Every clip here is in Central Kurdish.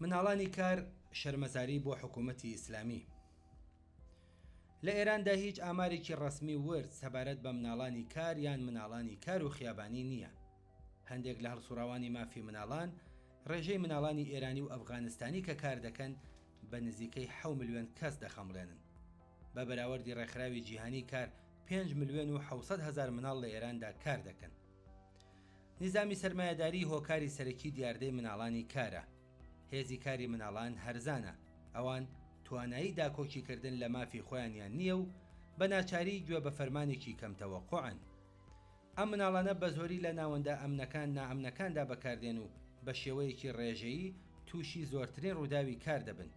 مناڵانی کار شەرمەزاری بۆ حکوومەتی ئیسلامی. لە ئێراندا هیچ ئامارێکی ڕەسمی ورد سەبارەت بە مناڵانی کار یان مناڵانی کار و خیابانی نییە. هەندێک لە هەڵسوڕاوانی مافی مناڵان ڕێژەی مناڵانی ئێرانی و ئەفغانستانی کە کار دەکەن بە نزیکەی حەو ملیۆن کەس دەخەمڵێنن. بە بەراوەردی ڕێکخراوی جیهانی کار پێنج ملیۆن و 700 هەزار مناڵ لە ئێراندا کار دەکەن. نیزامی سەرمایەداری هۆکاری سەرەکی دیاردەی مناڵانی کارە. هێزی کاری مناڵان هەرزانە، ئەوان توانایی داکۆکیکردن لە مافی خۆیانیان نییە و بە ناچاری گوێ بە فەرمانێکی کەم تەوەقوعن. ئەم مناڵانە بە زۆری لە ناوەندە ئەمنەکان نائەمنەکاندا بەکاردێن و بە شێوەیەکی ڕێژەیی تووشی زۆرترین ڕووداوی کار دەبن.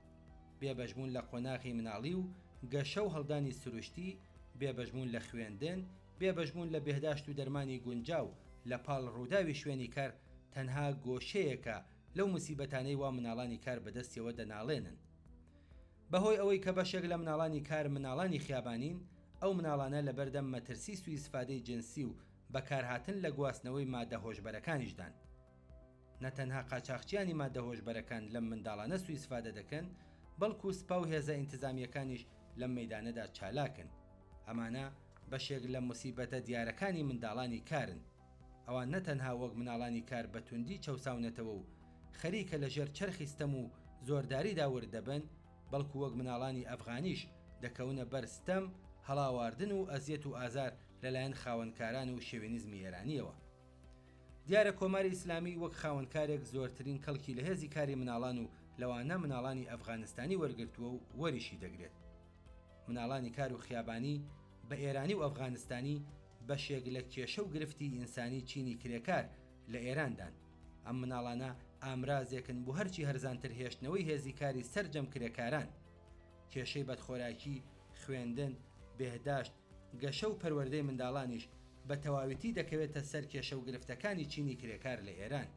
بێبەشبوون لە قۆناغی مناڵی و گەشە و هەڵدانی سروشتی، بێبەشبوون لە خوێندن، بێبەشبوون لە بێهداشت و دەرمانی گونجاو لە پاڵ ڕووداوی شوێنی کار تەنها گۆشەیەکە لەو موسیبەتانەی وا مناڵانی کار بەدەستیەوە دەناڵێنن. بەهۆی ئەوەی کە بەشێک لە مناڵانی کار مناڵانی خیابانین، ئەو مناڵانە لەبەردەم مەترسی سوئیسفادەی جنسی و بەکارهاتن لە گواستنەوەی مادە هۆشبەرەکانیشدان. نە تەنها قاچاخچیانی مادە هۆشبەرەکان لەم منداڵانە سوئیسفادە دەکەن، بەڵکو سپا و هێزە ئینتزامییەکانیش لەم مەیدانەدا چالاکن. ئەمانە بەشێک لە موسیبەتە دیارەکانی منداڵانی کارن. ئەوان نە تەنها وەک مناڵانی کار بە توندی چەوساونەتەوە و خەریکە لە ژێر چەرخی ستەم و زۆرداریدا ورد دەبن، بەڵکو وەک مناڵانی ئەفغانیش دەکەونە بەر ستەم، هەڵاواردن و ئەزیەت و ئازار لەلایەن خاوەنکاران و شوینیزمی ئێرانییەوە. دیارە کۆماری ئیسلامی وەک خاوەنکارێک زۆرترین کەڵکی لە هێزی کاری مناڵان و لەوانە مناڵانی ئەفغانستانی وەرگرتووە و وەریشی دەگرێت. مناڵانی کار و خیابانی بە ئێرانی و ئەفغانستانی بەشێک لە کێشە و گرفتی ئینسانی چینی کرێکار لە ئێراندان. ئەم مناڵانە ئامرازێکن بۆ هەرچی هەرزانتر هێشتنەوەی هێزی کاری سەرجەم کرێکاران. کێشەی بەدخۆراکی، خوێندن، بێهداشت، گەشە و پەروەردەی منداڵانیش بە تەواویتی دەکەوێتە سەر کێشە و گرفتەکانی چینی کرێکار لە ئێران.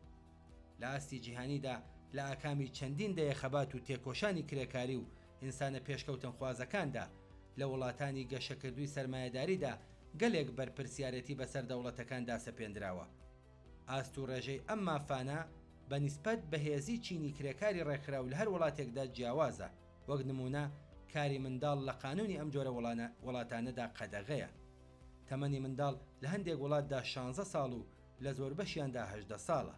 لە ئاستی جیهانیدا لە ئاکامی چەندین دەیە خەبات و تێکۆشانی کرێکاری و ئینسانە پێشکەوتنخوازەکاندا لە وڵاتانی گەشەکردووی سەرمایەداریدا گەلێک بەرپرسیارێتی بەسەر دەوڵەتەکاندا سەپێندراوە. ئاست و ڕێژەی ئەم مافانە بە نیسبەت بەهێزی چینی کرێکاری ڕێکخراو لە هەر وڵاتێکدا جیاوازە، وەک نموونە کاری منداڵ لە قانوونی ئەم جۆرە وڵاتانەدا قەدەغەیە. تەمەنی منداڵ لە هەندێک وڵاتدا شانزە ساڵ و لە زۆربەشیاندا 18 ساڵە.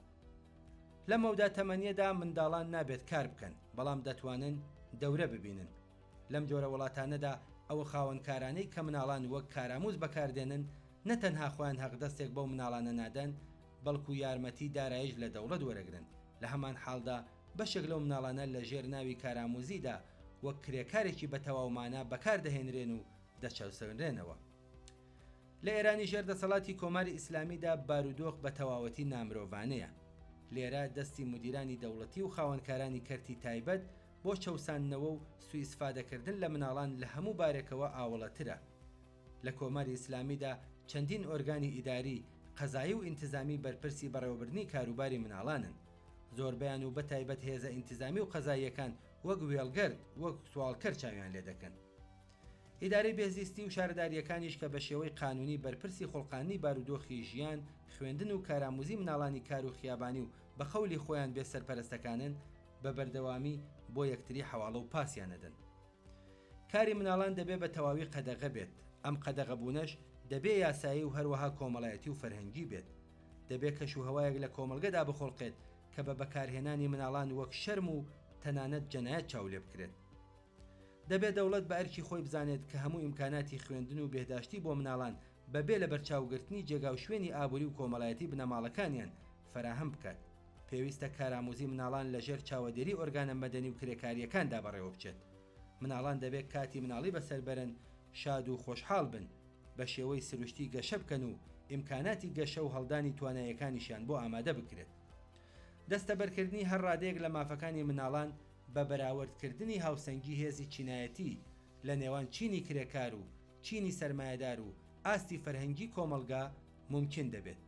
لەم مەودا تەمەنیەدا منداڵان نابێت کار بکەن، بەڵام دەتوانن دەورە ببینن. لەم جۆرە وڵاتانەدا ئەو خاوەنکارانەی کە مناڵان وەک کاراموز بەکاردێنن نە تەنها خۆیان هەقدەستێک بەو مناڵانە نادەن، بەڵکو یارمەتی دارایش لە دەوڵەت وەرەگرن، لە هەمان حاڵدا بەشێک لەو مناڵانە لە ژێر ناوی کاراموزیدا وەک کرێکارێکی بە تەواو مانا بەکار دەهێنرێن و دەچەوسێنرێنەوە. لە ئێرانی ژێر دەسەڵاتی کۆماری ئیسلامیدا بارودۆخ بە تەواوەتی نامرۆڤانەیە. لێرە دەستی مودیرانی دەوڵەتی و خاوەنکارانی کەرتی تایبەت بۆ چەوساندنەوە و سوئیسفادەکردن لە مناڵان لە هەموو بارێکەوە ئاوڵەترە. لە کۆماری ئیسلامیدا چەندین ئۆرگانی ئیداری، قەزایی و ئینتزامی بەرپرسی بەڕێوەبردنی کاروباری مناڵانن. زۆربەیان و بەتایبەت هێزە ئینتزامی و قەزاییەکان وەک وێڵگەرد، وەک سواڵکەر چاویان لێ دەکەن. ئیدارەی بێهزیستی و شارەدارییەکانیش کە بە شێوەی قانوونی بەرپرسی خوڵقاندنی بارودۆخی ژیان، خوێندن و کاراموزی مناڵانی کار و خیابانی و بە قەولی خۆیان بێ سەرپەرستەکانن، بە بەردەوامی بۆ یەکتری حەواڵە و پاسیان ئەدەن. کاری مناڵان دەبێ بە تەواوی قەدەغە بێت، ئەم قەدەغەبوونەش دەبێ یاسایی و هەروەها کۆمەڵایەتی و فەرهەنگی بێت. دەبێ کەش و هەوایەک لە کۆمەڵگەدا بخوڵقێت کە بە بەکارهێنانی مناڵان وەک شەرم و تەنانەت جەنایەت چاو لێ بکرێت. دەبێ دەوڵەت بە ئەرکی خۆی بزانێت کە هەموو ئیمکاناتی خوێندن و بێهداشتی بۆ مناڵان بە بێ لەبەرچاوگرتنی جێگاوشوێنی ئابووری و کۆمەڵایەتی بنەماڵەکانیان فەراهەم بکات. پێویستە کاراموزی مناڵان لە ژێر چاوەدێری ئۆرگانە مەدەنی و کرێکارییەکاندا بەڕێوە بچێت. مناڵان دەبێ کاتی مناڵی بەسەر بەرن، شاد و خۆشحاڵ بن، بە شێوەی سروشتی گەشە بکەن و ئیمکاناتی گەشە و هەڵدانی تواناییەکانیشیان بۆ ئامادە بکرێت. دەستەبەرکردنی هەر ڕادەیەک لە مافەکانی مناڵان بە بەراوردکردنی هاوسەنگی هێزی چینایەتی لە نێوان چینی کرێکار و چینی سەرمایەدار و ئاستی فەرهەنگی کۆمەڵگا مومکین دەبێت.